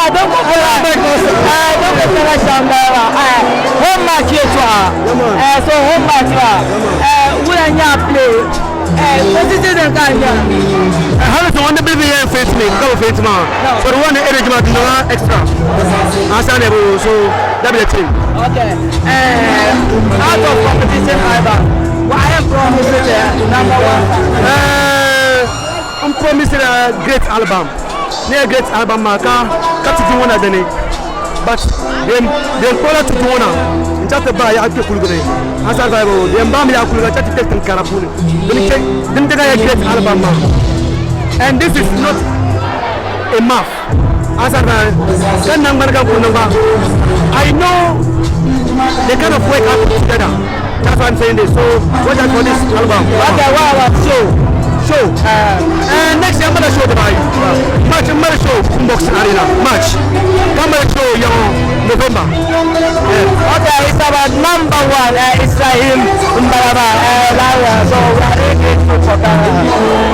Din ku kula din ku kula shɛm bala maa home match yɛltɔɣa so home match maa wula n-nyɛ a play position ka a nya. Hali sɔŋ ni bɛ yɛn face me ka bɛ face maa so the one energy maa dundɔŋ extra ansa ne bo, so that be the thing. Okay, out of competition album, what I am promising the number one. I'm promising a great album. Ne a great album ma ka ti di ŋɔna dini, but dem kpɔla ti di ŋɔna n cha ti ba yaɣa kpe kuligu ni ansa vibe o dem ba mi yaɣa kuliga cha ti kpe tiŋkara puuni dini che din diga ya great album ma, and this is not a mouth ansa vibe kan nangbani kan ku nangba. I know the kind of work I put together. That's why I'm saying this. So watch out for this album. Okay, what about show? Show. Next year, I'm gonna show the March, I'm gonna show Box Arena. March. I'm gonna show young November. Yeah. Okay, it's about number one, Israel Mbalaba. So we are really grateful for that.